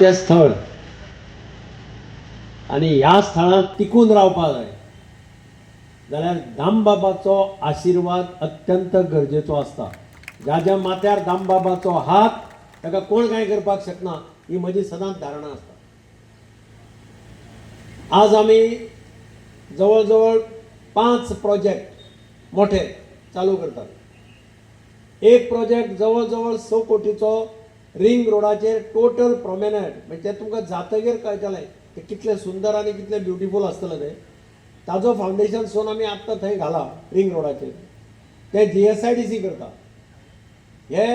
तें स्थळ आनी ह्या स्थळांत टिकून रावपाक जाय जाल्यार दामबाबाचो आशिर्वाद अत्यंत गरजेचो आसता. ज्या ज्या माथ्यार दामबाबाचो हात ताका कोण कांय करपाक शकना ही म्हजी सदांच धारणा आसता. आज आमी जवळ जवळ 5 प्रोजेक्ट मोठे चालू करतात. एक प्रोजेक्ट जवळ जवळ 6 कोटीचो रिंग रोडाचेर टोटल प्रोमेनेड, म्हणजे तुमकां जातगीर कळटलें ते कितलें सुंदर आनी कितलें ब्युटिफूल आसतलें तें. ताजो फावंडेशन स्टोन आमी आत्तां थंय घाला रिंग रोडाचेर, ते जीएसआयडीसी करता. हे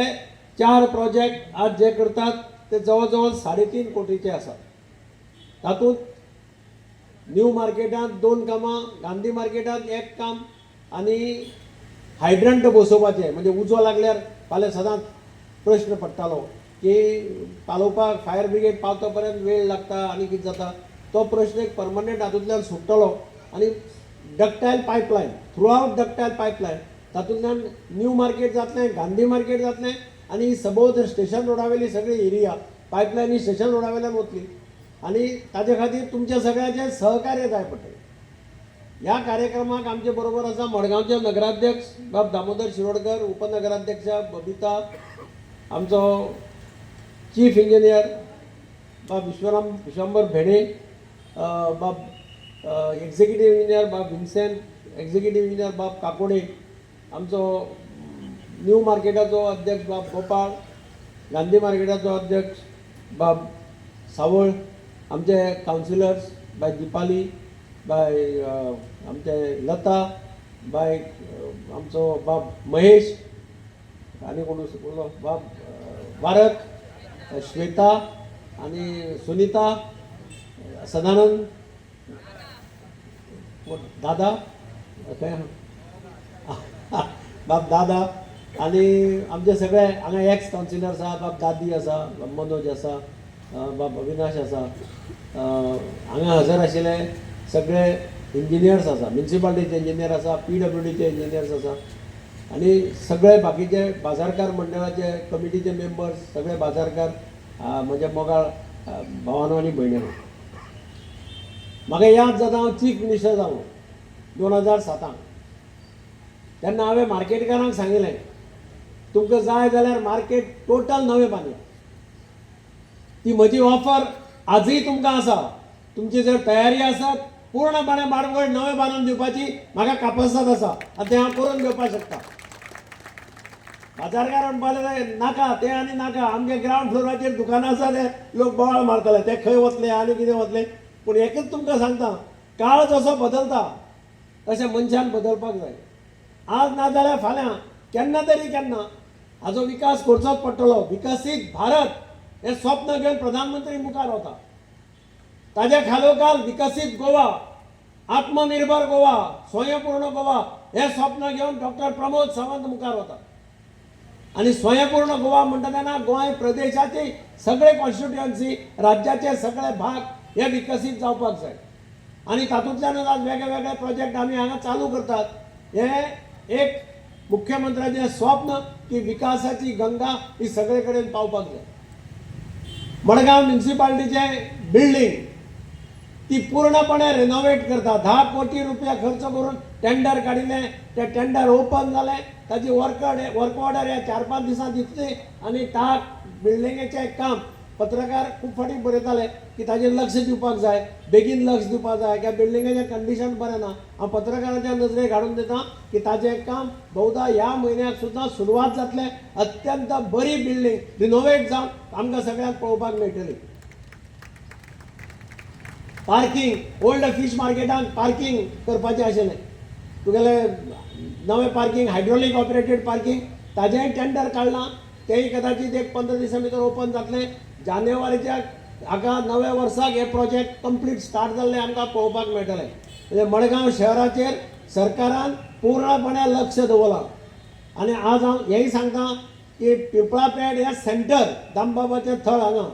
4 प्रोजेक्ट आज जे करतात ते जवळ जवळ 3.5 कोटीचे आसात. तातूंत न्यू मार्केटांत 2 कामां, गांधी मार्केटांत 1 काम आनी हायड्रंट बसोवपाचें, म्हणजे उजो लागल्यार फाल्यां सदांच प्रश्न पडटालो की पालोवपाक फायर ब्रिगेड पावता पर्यंत वेळ लागता आनी कितें जाता, तो प्रश्न एक परमनंट हातूंतल्यान सुट्टलो. आनी ductile pipeline, throughout ductile pipeline, तातूंतल्यान न्यू मार्केट जातलें, गांधी मार्केट जातलें आनी सबोध स्टेशन रोडावेली सगळी एरिया पायपलायन ही स्टेशन रोडावेल्यान वतली आनी ताजे खातीर तुमच्या सगळ्यांचें सहकार्य जाय पडटलें. ह्या कार्यक्रमाक आमचे बरोबर आसा मडगांवचे नगराध्यक्ष बाब दामोदर शिरोडकर, उपनगराध्यक्ष बबिता, आमचो चीफ इंजिनियर बाब विश्वराम विश्वंबर भेणे, बाब एक्झिक्युटीव इंजिनियर बाब विन्सेंट, एक्झिक्युटीव इंजिनियर बाब काकोडे, आमचो न्यू मार्केटाचो अध्यक्ष बाब गोपाळ, गांधी मार्केटाचो अध्यक्ष बाब सावळ, आमचे कावन्सिलर्स बाय दिपाली, बाय आमचे लता, बाय आमचो बाब महेश आनी कोण उरलो, बाब वारक, श्वेता आनी सुनिता, सदानंद कोण? दादा खंय आहा? बाब दादा आनी आमचे सगळे हांगा एक्स कावन्सिलर्स आसा, बाब दादी आसा, बाब मनोज आसा, बाब अविनाश आसा, हांगा हजर आशिल्ले सगळे इंजिनियर्स आसा, म्युनिसिपालिटीचे इंजिनियर आसा, पीडब्ल्यूडीचे इंजिनियर्स आसा आनी सगळे बाकीचे बाजारकार मंडळाचे कमिटीचे मेंबर्स, सगळे बाजारकार, म्हजे मोगाळ भावानो आनी भयणीनो, म्हाका याद जाता हांव चीफ मिनिस्टर जालो 2007, तेन्ना हांवें मार्केटकारांक सांगिल्लें, तुमकां जाय जाल्यार मार्केट टोटल नवें बांदया. ती म्हजी ऑफर आजूय तुमकां आसा. तुमची जर तयारी आसत पूर्णपणे मार्केट नवें बांदून दिवपाची, म्हाका कापसाद आसा आनी तें हांव करून घेवपाक शकता. बाजारकार म्हणपाक लागले, नाका तें आनी नाका, आमगे ग्रावंड फ्लोराचेर दुकानां आसा, ते लोक बोवाळ मारतले, ते खंय वतले आनी कितें वतले. पूण एकच तुमकां सांगता, काळ जसो बदलता तशें मनशान बदलपाक जाय. आज ना जाल्यार फाल्यां केन्ना तरी केन्ना हाजो विकास करचोच पडटलो. विकसीत भारत हें स्वप्न घेवन प्रधानमंत्री मुखार वता. ताज्या खालोखाल विकसीत गोवा, आत्मनिर्भर गोवा, स्वयंपूर्ण गोवा हें स्वप्न घेवन डॉक्टर प्रमोद सावंत मुखार वता. आनी स्वयंपूर्ण गोवा म्हणटा तेन्ना गोंय प्रदेशाची सगळे कॉन्स्टिट्युएन्सी, राज्याचे सगळे भाग हे विकसीत जावपाक जाय आनी तातूंतल्यानूच आज वेगळे वेगळे प्रोजेक्ट आमी हांगा चालू करतात. हें एक मुख्यमंत्र्याचें स्वप्न की विकासाची गंगा ही सगळे कडेन पावपाक जाय. मडगांव म्युनिसिपालिटीचें बिल्डींग ती पूर्णपणे रेनोवेट करता. 10 कोटी रुपया खर्च करून टेंडर काडिल्लें, तें टेंडर ओपन जालें, ताची वर्क ऑर्डर ह्या 4-5 दिसां दितली आनी त्या बिल्डिंगेचें काम, पत्रकार खूब फावटी बरयताले की ताजेर लक्ष दिवपाक जाय, बेगीन लक्ष दिवपाक जाय कित्याक बिल्डिंगेचें कंडिशन बरें ना. हांव पत्रकारांच्या नजरेक हाडून दिता की ताजें काम बहुदा ह्या म्हयन्याक सुद्दां सुरवात जातलें. अत्यंत बरी बिल्डींग रिनोवेट जावन आमकां सगळ्यांक पळोवपाक मेळटली. पार्किंग, ओल्ड फीश मार्केटान पार्किंग करपाचें आशिल्लें, तुगेलें नवें पार्किंग, हायड्रोलीक ऑपरेटेड पार्किंग, ताजेंय टेंडर काडलां. तेंय कदाचीत एक 15 दिसां भितर ओपन जातलें. जानेवारीच्या हाका नव्या वर्साक हे प्रोजेक्ट कंप्लीट स्टार्ट जाल्लें आमकां पळोवपाक मेळटलें. म्हणजे मडगांव शहराचेर सरकारान पूर्णपणे लक्ष दवरलां. आनी आज हांव हेंय सांगता की पिंपळापेठ हें सेंटर, दामबाबाचें थळ, हांगा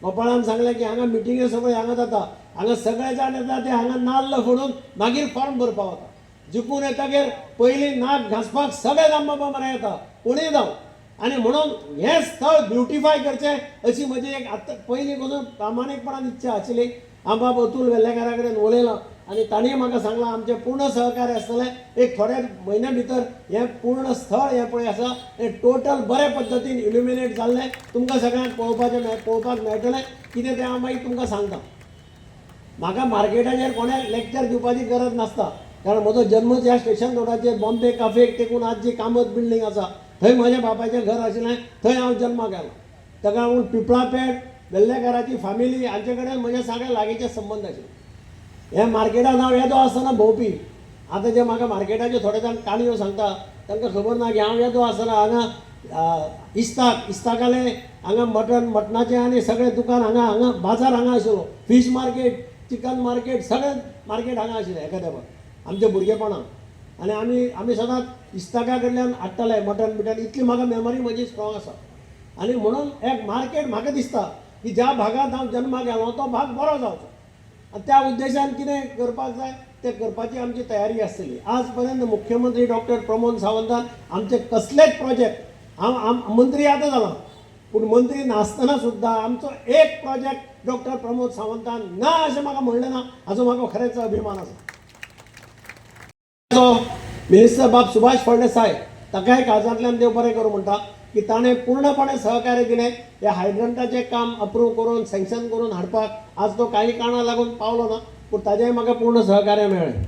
गोपाळान सांगलें की हांगा मिटिंग्यो सगळ्यो हांगा जाता. हांगा सगळे जाण येता, ते हांगा नाल्ल फोडून मागीर फॉर्म भरपाक वता. जिखून येतगीर पयलीं नाक घांसपाक सगळे दामबाबा मरे येता, कोणूय जावं. आनी म्हणून हें स्थळ ब्युटिफाय करचें अशी म्हजी एक आतां पयलीं पसून प्रामाणीकपणान इच्छा आशिल्ली. हांव बाब अतुल वेल्लेकारा कडेन उलयलां आनी तांणी म्हाका सांगलां आमचें पूर्ण सहकार्य आसतलें. एक थोड्या म्हयन्या भितर हें पूर्ण स्थळ हें पळय आसा हें टोटल बरे पद्दतीन इल्युमिनेट जाल्लें तुमकां सगळ्यांक पळोवपाक मेळटलें. कितें तें हांव मागीर तुमकां सांगता. म्हाका मार्केटाचेर कोणाक लेक्चर दिवपाची गरज नासता, कारण म्हजो जन्मच ह्या स्टेशन रोडाचेर बॉम्बे काफेक तेकून आज जी कामत बिल्डींग आसा थंय म्हज्या बापायचें घर आशिल्लें, थंय हांव जल्माक आयलो. ताका लागून पिंपळापेठ वेल्लेकाराची फामिली हांचे कडेन म्हजे सगळे लागींचे संबंद आशिल्ले. हे मार्केटान हांव येदो आसतना भोंवपी. आतां जे म्हाका मार्केटाच्यो थोडे जाण काणयो सांगता तांकां खबर ना की हांव येदो आसतना हांगा इस्ताकालें हांगा मटणाचें आनी सगळें दुकान हांगा हांगा बाजार हांगा आशिल्लो, फीश मार्केट, चिकन मार्केट, सगळें मार्केट हांगा आशिल्लें एका तेंपार आमच्या भुरगेपणान. आनी आमी सदांच इस्ताका कडल्यान हाडटाले मटण बिटण, इतली म्हाका मेमरी म्हजी स्ट्रॉंग आसा. आनी म्हणून एक मार्केट म्हाका दिसता की ज्या भागांत हांव जन्माक आयलो तो भाग बरो जावचो आनी त्या उद्देशान कितें करपाक जाय तें करपाची आमची तयारी आसतली. आज पर्यंत मुख्यमंत्री डॉक्टर प्रमोद सावंतान आमचे कसलेच प्रोजेक्ट, हांव मंत्री आतां जाला पूण मंत्री नासतना सुद्दां आमचो एक प्रोजेक्ट डॉक्टर प्रमोद सावंतान ना अशें म्हाका म्हणलें ना, हाचो म्हाका खरेंच अभिमान आसा. मिनिस्टर बाब सुभाष फळदेसाय ताकाय काळजांतल्यान देव बरें करूं म्हणटा की ताणें पूर्णपणे सहकार्य दिलें. ह्या हायड्रंटाचें काम अप्रूव करून सँक्शन करून हाडपाक आज तो काही कारणां लागून पावलो ना, पूण ताजेंय म्हाका पूर्ण सहकार्य मेळ्ळें.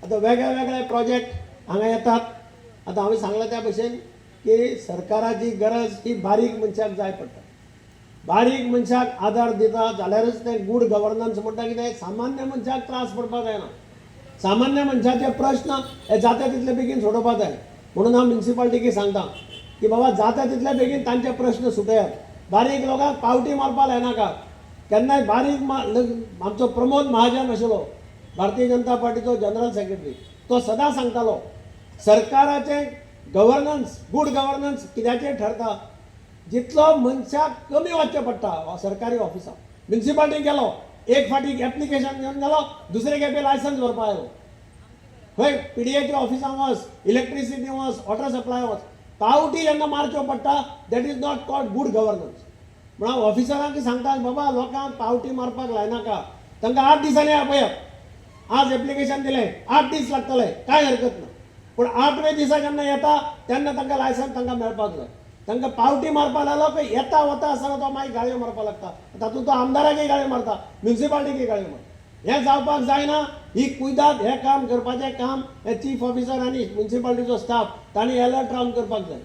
आतां वेगळे वेगळे प्रोजेक्ट हांगा येतात. आतां हांवें सांगलां त्या भशेन की सरकाराची गरज ही बारीक मनशाक जाय पडटा. बारीक मनशाक आदार दिता जाल्यारच तें गूड गवर्नन्स म्हणटा. कितें सामान्य मनशाक त्रास पडपाक जायना, सामान्य मनशाचे प्रश्न हे जाता तितले बेगीन सोडोवपाक जाय. म्हणून हांव म्युनिसिपालिटीक सांगता की बाबा जाता तितले बेगीन तांचे प्रश्न सुटयात. बारीक लोकांक पावटी मारपाक लायनाका केन्नाय. बारीक आमचो प्रमोद महाजन आशिल्लो भारतीय जनता पार्टीचो जनरल सेक्रेटरी, तो सदां सांगतालो सरकाराचें गवर्नन्स, गूड गवर्नन्स कित्याचेर ठरता, जितलो मनशाक कमी वचचें पडटा सरकारी ऑफिसाक. म्युनिसिपालिटीक गेलो एक फावटी एप्लिकेशन घेवन गेलो, दुसरे खेपे लायसन्स भरपाक आयलो. खंय पीडीएच्या ऑफिसांत वच, इलेक्ट्रिसिटी वच, वॉटर सप्लाय वच, पावटी जेन्ना मारच्यो पडटा that is not called good governance. म्हणून हांव ऑफिसरांक सांगता बाबा लोकांक पावटी मारपाक लायनाका, तांकां 8 दिसांनी आपयात. आज एप्लिकेशन दिलें 8 दीस लागतले, कांय हरकत ना, पूण 8व्या दिसा जेन्ना येता तेन्ना तांकां लायसन्स तांकां मेळपाक जाय. तांकां पावटी मारपाक लागलो की येता वता आसतना तो मागीर गाळयो मारपाक लागता, तातूंत तो आमदाराकय गाळयो मारता, म्युनिसिपालिटीकय गाळयो मारता. हें जावपाक जायना. ही कुयदाद हें काम करपाचें काम हे चीफ ऑफिसर आनी म्युनिसिपालिटीचो स्टाफ तांणी एलर्ट रावन करपाक जाय.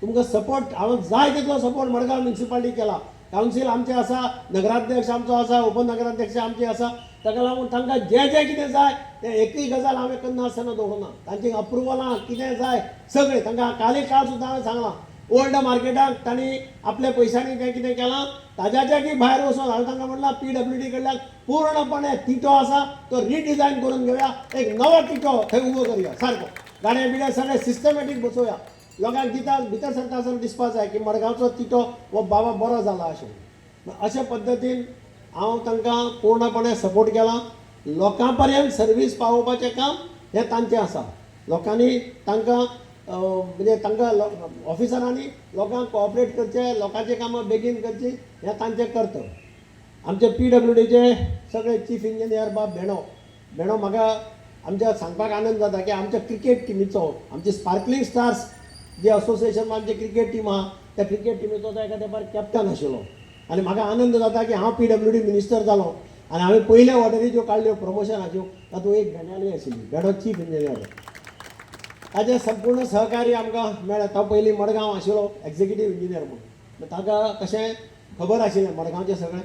तुमकां सपोर्ट हांवें जाय तितलो सपोर्ट मडगांव म्युनिसिपालिटी केला. कावन्सील आमचें आसा, नगराध्यक्ष आमचो आसा, उपनगराध्यक्ष आमचे आसा, ताका लागून तांकां जें जें कितें जाय तें एकूय गजाल हांवें करनासतना दवरूना. तांची अप्रुवलां कितें जाय सगळें तांकां काल काल सुद्दां हांवें सांगलां. ओल्ड मार्केटाक तांणी आपल्या पयशांनी जें कितें केलां ताज्याच्याकय भायर वचून हांवें तांकां म्हणलां पीडब्ल्यूडी कडल्यान पूर्णपणे तिटो आसा तो रिडिजायन करून घेवया, एक नवो तिटो थंय उबो करुया, सारको गाडये बिडये सगळें सिस्टमॅटीक बसोवया. लोकांक दिता भितर सरता आसतना दिसपाक जाय की मडगांवचो तिटो हो बाबा बरो जाला अशें. अशे पद्दतीन हांव तांकां पूर्णपणे सपोर्ट केला. लोकां पर्यंत सर्वीस पावोवपाचें काम हें तांचें आसा. लोकांनी तांकां म्हणजे तांकां ऑफिसरांनी लोकांक कॉपरेट करचें, लोकांचीं कामां बेगीन करचीं, हें तांचें कर्तव्य. आमचे पीडब्ल्यूडीचे सगळे चीफ इंजिनियर बाब भेणो, भेणो म्हाका आमच्या सांगपाक आनंद जाता की आमच्या क्रिकेट टिमीचो, आमची स्पार्कलिंग स्टार्स जे असोसिएशन आमची क्रिकेट टीम आहा त्या क्रिकेट टिमीचो तो एका तेंपार कॅप्टन आशिल्लो. आनी म्हाका आनंद जाता की हांव पीडब्ल्यूडी मिनिस्टर जालो आनी हांवें पयले ऑर्डरी ज्यो काडल्यो प्रमोशनाच्यो तातूंत एक भेण्याली आशिल्ली, भेणो चीफ इंजिनियर. ताजें संपूर्ण सहकार्य आमकां मेळ्ळें. तो पयलीं मडगांव आशिल्लो एग्जिक्युटीव इंजिनियर म्हणून, ताका कशें खबर आशिल्लें मडगांवचें सगळें.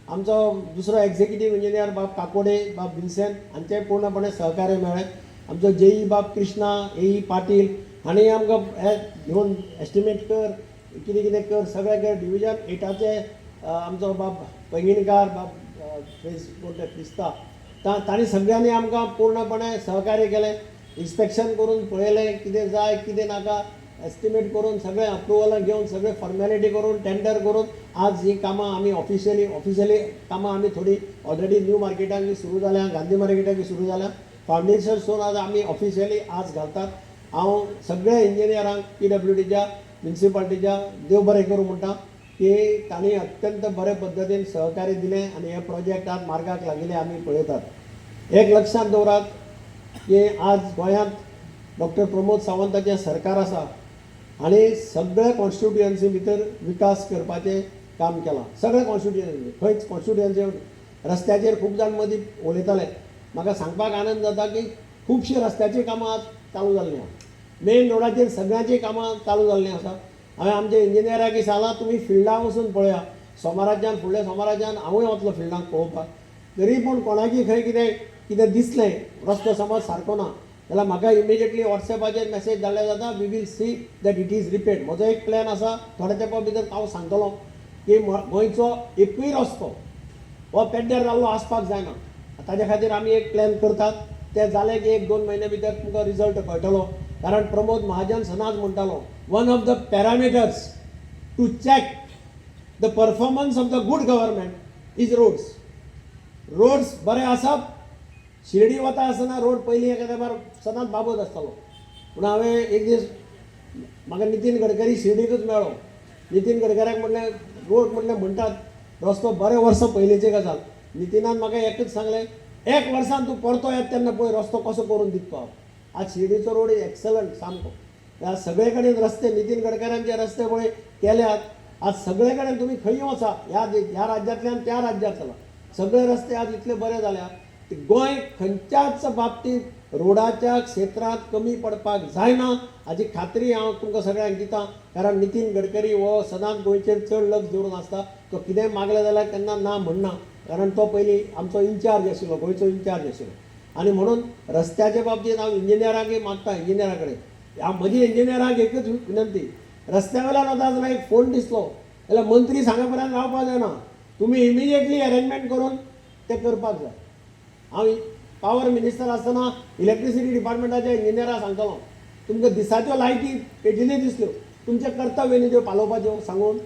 आमचो दुसरो एग्जिक्युटीव इंजिनियर बाब काकोडे, बाब विन्सेंट हांचें पूर्णपणे सहकार्य मेळ्ळें. आमचो जेई बाब कृष्णा, एई पाटील हांणी आमकां हे घेवन एस्टिमेट कर, कितें कितें कर, सगळें कर. डिविजन 8आचे आमचो बाब पैंगीणकार, बाब फेस कोण ते क्रिस्ता, तांणी सगळ्यांनी आमकां पूर्णपणे सहकार्य केलें. इन्स्पेक्शन करून पळयलें कितें जाय कितें नाका, एस्टिमेट करून सगळें अप्रुवलां घेवन सगळें फॉर्मेलिटी करून टेंडर करून आज ही कामां आमी ऑफिशियली कामां आमी थोडी ऑलरेडी न्यू मार्केटाक बी सुरू जाल्या, गांधी मार्केटाक बी सुरू जाल्या. फावंडेशन स्टोन आज आमी ऑफिशियली आज घालतात. हांव सगळ्या इंजिनियरांक पीडब्ल्यूडीच्या म्युनिसिपाल्टीच्या देव बरें करूं म्हणटा की तांणी अत्यंत बरे पद्दतीन सहकार्य दिलें आनी हे प्रोजेक्ट आज मार्गाक लागिल्ले आमी पळयतात. एक लक्षांत दवरात की आज गोंयांत डॉक्टर प्रमोद सावंताचें सरकार आसा आनी सगळ्या कॉन्स्टिट्युएन्सी भितर विकास करपाचें काम केलां. सगळ्या कॉन्स्टिट्युएन्सी, खंयच कॉन्स्टिट्युएन्सी रस्त्याचेर खूब जाण मदीं उलयताले. म्हाका सांगपाक आनंद जाता की खुबशीं रस्त्याचीं कामां आज चालू जाल्लीं आसा. मेन रोडाचेर सगळ्यांचीं कामां चालू जाल्लीं आसा. हांवें आमच्या इंजिनियराक सांगलां, तुमी फिल्डाक वचून पळया. सोमाराच्यान, फुडल्या सोमाराच्यान हांवूय वतलो फिल्डाक पळोवपाक. तरी पूण कोणाकी खंय कितें कितें दिसलें, रस्तो समज सारको ना जाल्यार म्हाका इमिजिएटली वॉट्सॅपाचेर मॅसेज धाडल्यार जाता. We will see that it is repaired. म्हजो एक प्लॅन आसा, थोड्या तेंपा भितर हांव सांगतलो की गोंयचो एकूय रस्तो हो पेड्ड्यार जाल्लो आसपाक जायना. ताज्या खातीर आमी एक प्लॅन करतात. ते जालें की एक दोन म्हयन्या भितर तुमकां रिजल्ट कळटलो. कारण प्रमोद महाजन सदांच म्हणटालो, one of the parameters to check the performance of the good government is roads. Roads बरे आसप. शिर्डी वता आसतना रोड पयलीं एका तेंपार सदांच बाबत आसतालो. पूण हांवें एक दीस म्हाका नितीन गडकरी शिर्डीकूच मेळ्ळो. नितीन गडकऱ्याक म्हणलें, रोड म्हणलें म्हणटात रस्तो बरे वर्सां पयलींची गजाल. नितीनान म्हाका एकूच सांगलें, एक वर्सान तूं परतो येता तेन्ना पळय रस्तो कसो करून दिता तो हांव. आज शिर्डीचो रोड is excellent सामको. आज सगळे कडेन रस्ते, नितीन गडकऱ्यांचे रस्ते पळय केल्यात. आज सगळे कडेन तुमी खंय वचा, ह्या राज्यांतल्यान त्या राज्यांत चला, सगळे रस्ते आज इतले बरे जाल्या. गोंय खंयच्याच बाबतींत रोडाच्या क्षेत्रांत कमी पडपाक जायना हाजी खात्री हांव तुमकां सगळ्यांक दिता. कारण नितीन गडकरी हो सदांच गोंयचेर चड लक्ष दवरून आसता. तो कितेंय मागलें जाल्यार केन्ना ना म्हणना, कारण तो पयलीं आमचो इन्चार्ज आशिल्लो, गोंयचो इन्चार्ज आशिल्लो. आनी म्हणून रस्त्याच्या बाबतींत हांव इंजिनियरांकय मागता. इंजिनियरा कडेन हांव म्हजी इंजिनियरांक एकूच विनंती, रस्त्या वयल्यान वता आसतना एक फोन दिसलो जाल्यार मंत्री सांगा पर्यंत रावपाक जायना. तुमी इमिजिएटली अरेंजमेंट करून तें करपाक जाय. हांव पावर मिनिस्टर आसतना इलेक्ट्रिसिटी डिपार्टमेंटाच्या इंजिनियराक सांगतलो, तुमकां दिसाच्यो लायटी पेटिल्ल्यो दिसल्यो, तुमचें कर्तव्य न्ही त्यो पालोवपाच्यो सांगून?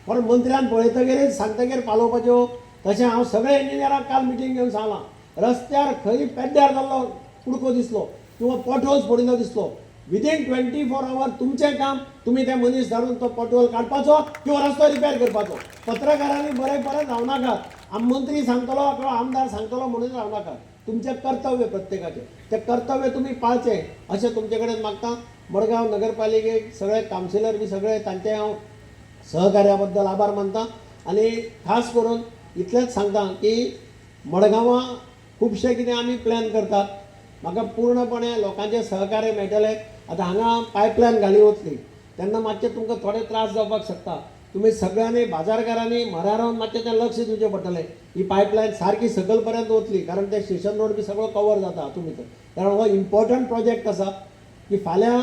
कारण मंत्र्यान पळयतगीरच सांगतगीर पालोवपाच्यो. तशें हांव सगळे इंजिनियरांक काल मिटींग घेवन सांगलां, रस्त्यार खंय पेड्ड्यार जाल्लो कुडको दिसलो किंवा पोटहोल्स पडिल्लो दिसलो, विदीन 24 our तुमचें काम, तुमी ते मनीस धाडून तो पोटहोल काडपाचो किंवा रस्तो रिपेर करपाचो. पत्रकारांनी बरें परत रावनाकात, आम मंत्री सांगतलो किंवा आमदार सांगतलो म्हणून रावनाकात. तुमचें कर्तव्य प्रत्येकाचें, तें कर्तव्य तुमी पाळचें अशें तुमचे कडेन मागता. मडगांव नगरपालिकेक सगळे कावन्सिलर बी सगळे, तांचे हांव सहकार्या बद्दल आभार मानता. आनी खास करून इतलेंच सांगता की मडगांवां खुबशें कितें आमी प्लॅन करतात. म्हाका पूर्णपणे लोकांचें सहकार्य मेळटलें. आतां हांगा पायपलायन घाली वतली तेन्ना मातशें तुमकां थोडे त्रास जावपाक शकता. तुमी सगळ्यांनी बाजारकारांनी म्हऱ्या रावन मातशें तें लक्ष दिवचें पडटलें. ही पायपलायन सारकी सकयल पर्यंत वतली, कारण ते स्टेशन रोड बी सगळो कवर जाता हातूंत भितर. कारण हो इम्पॉर्टंट प्रोजेक्ट आसा की फाल्यां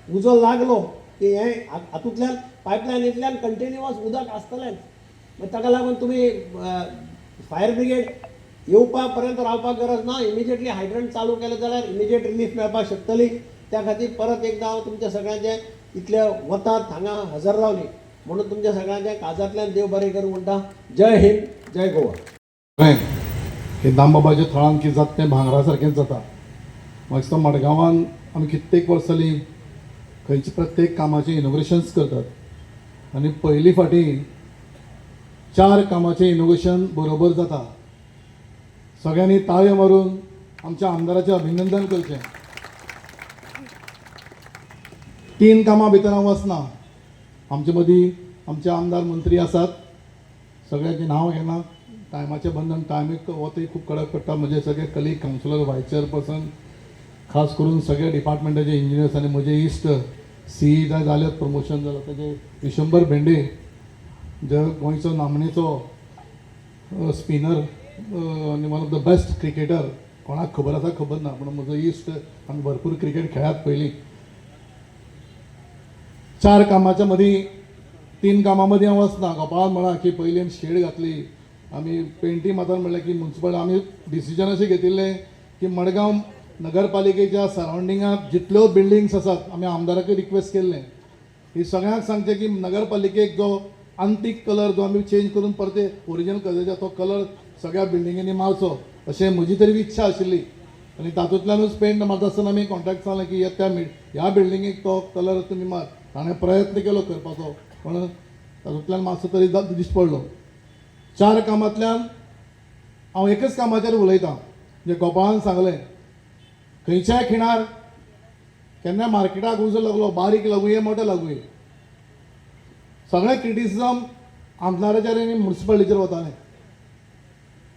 उजो लागलो की हें हातूंतल्यान पायपलायनींतल्यान कंटिन्युअस उदक आसतलेंच. मागीर ताका लागून तुमी फायर ब्रिगेड येवपा पर्यंत रावपाक गरज ना. इमिजिएटली हायड्रंट चालू केलें जाल्यार इमिजिएट रिलीफ मेळपाक शकतली. त्या खातीर परत एकदां हांव तुमच्या सगळ्यांचे, इतले वतात हांगा हजर रावली म्हणून तुमच्या सगळ्यांच्या काळजांतल्यान देव बरें करूं म्हणटा. जय हिंद, जय गोवा. खरें की दामबाबाच्या थळान कितें जाता तें भांगरा सारकेंच जाता. म्हाका दिसता मडगांवान आमी कित्येक वर्स जालीं खंयचे प्रत्येक कामाचें इनोग्रेशन्स करतात आनी पयली फावटी चार कामाचें इनोग्रेशन बरोबर जाता. सगळ्यांनी ताळयो मारून आमच्या आमदाराचें अभिनंदन करचें. तीन कामां भितर हांव वचना. आमचे मदीं आमचे आमदार मंत्री आसात, सगळ्यांचें नांव घेना, टायमाचें बंधन, टायमीक वतूय खूब कडक पडटा. म्हजे सगळे कलीग कावन्सिलर, वायस चेअरपर्सन, खास करून सगळे डिपार्टमेंटाचे इंजिनियर्स आनी म्हजे इश्ट सी जाय जाल्यात प्रमोशन जालां ताजे विशंबर भेंडे, जे गोंयचो नामनेचो स्पिनर आनी one of the best cricketer, कोणाक खबर आसा खबर ना, पूण म्हजो इश्ट, आमी भरपूर क्रिकेट खेळ्ळ्यात पयलीं. चार कामाच्या मदीं, तीन कामां मदीं हांव वचना. गोपाळान म्हळां की पयलीं आमी शेड घातली, आमी पेंटी मारतना म्हणलें की मुन्सिपल आमी डिसिजन अशें घेतिल्लें की मडगांव नगरपालिकेच्या सरावंडिंगांत जितल्यो बिल्डिंग्स आसात, आमी आमदाराकय रिक्वेस्ट केल्लें की सगळ्यांक सांगचें की नगरपालिकेक जो आंतीक कलर जो आमी चेंज करून परते ओरिजिनल कलराचो तो कलर सगळ्या बिल्डिंगेनी मारचो अशें म्हजी तरी इच्छा आशिल्ली. आनी तातूंतल्यानूच पेंट मारता आसतना आमी कॉन्ट्रॅक्ट सांगलें की त्या ह्या बिल्डिंगेक तो कलर तुमी मार. ताणें प्रयत्न केलो करपाचो, पण तातूंतल्यान मातसो तरी दिश्टी पडलो. चार कामांतल्यान हांव एकच कामाचेर उलयतां, जे गोपाळान सांगलें, खंयच्याय खिणार केन्नाय मार्केटाक उजो लागलो, बारीक लागुये मोठो लागुये, सगळें क्रिटिसिजम आमदाराचेर आनी मुन्सिपालिटीचेर वतालें.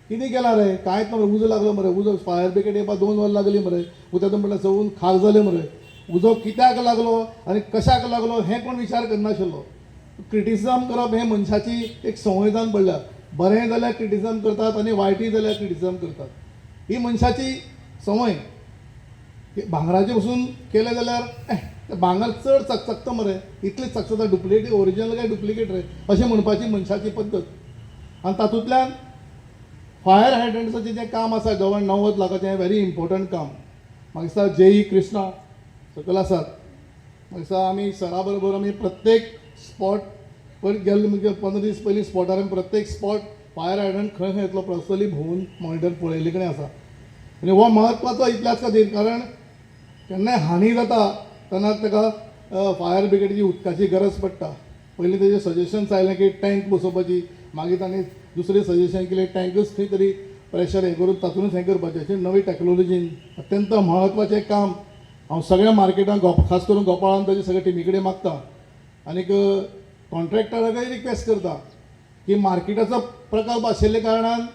कितें केलां रे, कांयच ना मरे, उजो लागलो मरे, उजो फायर ब्रिगेड येवपाक 2 वरां लागली मरे, उदकांत म्हणल्यार सगून खाक जालें मरे. उजो कित्याक लागलो आनी कशाक लागलो हें कोण विचार करनाशिल्लो. क्रिटिसिजम करप हें मनशाची एक संवय जावन पडल्या. बरें जाल्यार क्रिटिसिजम करतात आनी वायटूय जाल्यार क्रिटिसिजम करतात. ही मनशाची संवय. भांगराचें पसून केलें जाल्यार, "एह, तें भांगर चड चकचकता मरे, इतलें चकचकता, डुप्लिकेट ओरिजिनल काय डुप्लिकेट रे?" अशें म्हणपाची मनशाची पद्दत. आनी तातूंतल्यान फायर हायड्रंट्साचें जें काम आसा जवळ 90 लाखाचें, हें व्हेरी इम्पोर्टंट काम. म्हाका दिसता जेई कृष्णा सकयल आसात. म्हाका दिसता आमी सरा बरोबर आमी प्रत्येक स्पॉट पयर गेल्ले, म्हणजे 15 दीस पयलीं स्पॉटार आमी प्रत्येक स्पॉट फायर हायड्रंट खंय खंय येतलो पर्सनली भोंवून मॉनिटर पळयल्ले कडेन आसा. आनी हो म्हत्वाचो इतल्याच खातीर, कारण केन्नाय हानी जाता तेन्ना ताका फायर ब्रिगेडीची उदकाची गरज पडटा. पयलीं तेजें सजेशन्स आयलें की टँक बसोवपाची, मागीर तांणी दुसरें सजेशन केलें, टँकूच खंय तरी प्रेशर हें करून तातूंतच हें करपाचें. अशें नवी टॅक्नोलॉजीन अत्यंत म्हत्वाचें काम. हांव सगळ्या मार्केटान खास करून गोपाळान ताजे सगळे टिमी कडेन मागता आनीक कॉन्ट्रॅक्टराकय रिक्वेस्ट करता की मार्केटाचो प्रकल्प आशिल्ल्या कारणान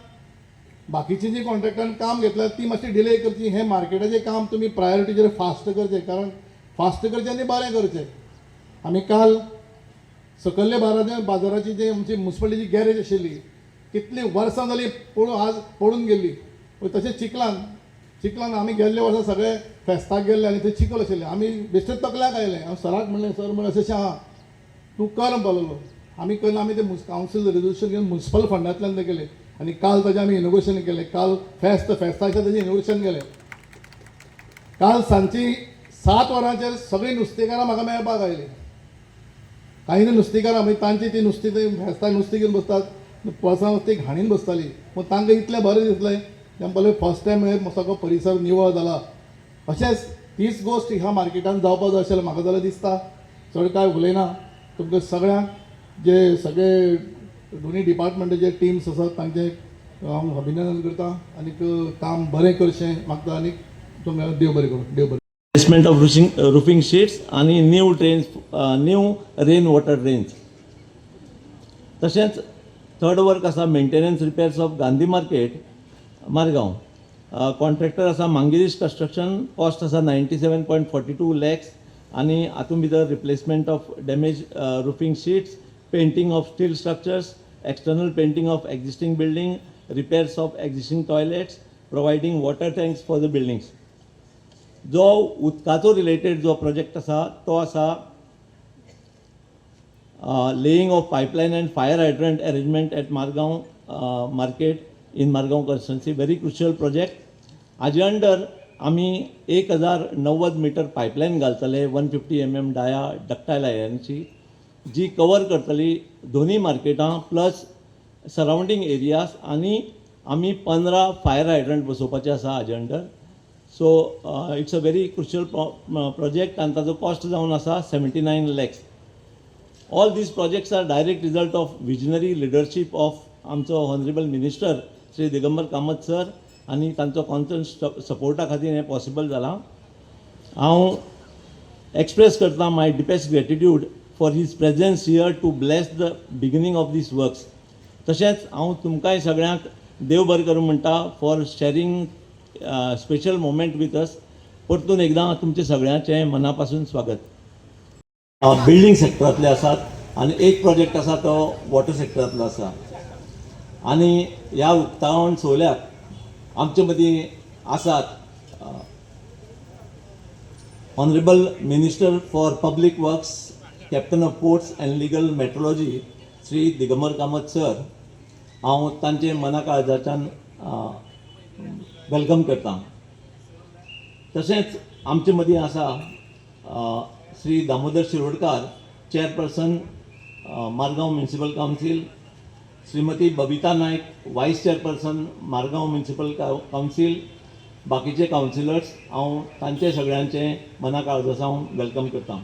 बाकीची जी कॉन्ट्रॅक्टरान काम घेतल्या ती मातशी डिले करची. हें मार्केटाचें काम तुमी प्रायोरिटीचेर फास्ट करचें, कारण फास्ट करचें आनी बरें करचें. आमी काल सकयल्ले बाजाराची जी आमची मुन्सिपालिटीची गॅरेज आशिल्ली, कितलीं वर्सां जालीं पडून, आज पडून गेल्ली. तशें चिखलान चिखलान आमी गेल्ले वर्सा सगळे फेस्ताक गेल्ले आनी थंय चिखल आशिल्लें. आमी बेश्टे तकल्याक आयलें. हांव सराक म्हणलें, "सर," म्हणलें, "अशें अशें आहा, तूं कर." म्हणपाक आमी केन्ना आमी ते कावन्सील रेजोल्युशन घेवन मुन्सिपल फंडांतल्यान ते केले आनी काल ताजें आमी इनॉग्रेशन केलें. काल फेस्त, फेस्ताचें ताजें इनॉग्रेशन केलें. काल सांजची 7 वरांचेर सगळीं नुस्तेकारां म्हाका मेळपाक आयलीं. कांय नुस्तेकारां मागीर तांची ती नुस्तीं, ते फेस्ताक नुस्तीं घेवन बसतात, वर्सां ती घाणीन बसताली. पूण तांकां इतलें बरें दिसलें, ते म्हणपाक फर्स्ट टायम हे सगळो परिसर निवळ जाला. अशेंच तीच गोश्ट ह्या मार्केटान जावपाक जाय अशें म्हाका जाल्यार दिसता. चड कांय उलयना. तुमकां सगळ्यांक, जे सगळे दोनी डिपार्टमेंटाचे टिम्स आसात, तांचें हांव अभिनंदन करता आनीक काम बरें करचें मागता आनी तुमकां देव बरें करूं, देव बरें. Replacement of roofing sheets आणि new drains, new rain water drains. तशेंच थर्ड वर्क आसा maintenance repairs of Gandhi Market, Margao. Contractor आसा मांगिरीश कन्स्ट्रक्शन. कॉस्ट आसा 97.42 lakhs आनी हातूंत भितर replacement of damage roofing sheets, painting of steel structures, external painting of existing building, repairs of existing toilets, providing water tanks for the buildings. जो उदकाचो related जो project आसा तो आसा laying of pipeline and fire hydrant arrangement at Margao Market in Margao constituency, very crucial project. हाजे under आमी 1090 metre pipeline घालतले, 150 mm dia ductile आयर्नची, जी कवर करतली दोनी मार्केटां प्लस सरावंडींग एरियाज. आनी आमी 15 फायर हायड्रंट बसोवपाचे आसा हाजे under. So it's a very crucial project आनी ताजो कॉस्ट जावन आसा 79 lakhs. All these projects are direct result of visionary leadership of आमचो honourable minister Shri Digambar Kamat sir आनी तांचो कॉन्स्टंट सपोर्टा खातीर हें पॉसिबल जालां. हांव एक्सप्रेस करता my deepest gratitude for his presence here to bless the beginning of these works. तशेंच हांव तुमकांय सगळ्यांक देव बरें करूं म्हणटा for sharing special moment with us. परतून एकदां तुमचें सगळ्यांचें मना पासून स्वागत. बिल्डींग सेक्टरांतले आसात आनी एक प्रोजेक्ट आसा तो वॉटर सेक्टरांतलो आसा. आनी ह्या उक्तावण सोहळ्याक आमचे मदीं आसात Honourable Minister for Public Works, Captain of Ports and Legal Metrology, Shri Digambar Kamat sir. हांव तांचे मना काळजाच्यान welcome करता. तशेंच आमचे मदीं आसा Shri Damodar Shirodkar, chairperson, Margao municipal council, Shrimati Babita Naik, vice chairperson, Margao municipal council, बाकीचे कावन्सिलर्स. हांव तांचे सगळ्यांचे मना काळजा सावन welcome करता.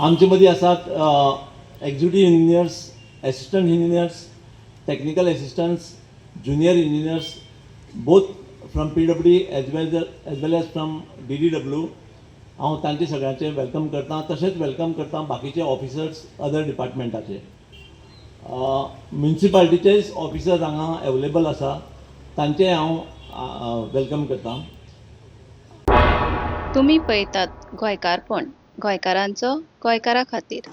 आमचे मदीं आसात executive engineers, assistant engineers, technical assistants, junior engineers, both from PWD as well as from DDW. हांव तांचे सगळ्यांचे welcome करता. तशेंच welcome करता बाकीचे ऑफिसर्स अदर डिपार्टमेंटाचे. म्युनिसिपालिटीचे ऑफिसर्स हांगा अवेलेबल आसा, तांचे हांव welcome करता. तुमी पळयतात गोंयकारपण, गोंयकारांचो गोंयकारा खातीर.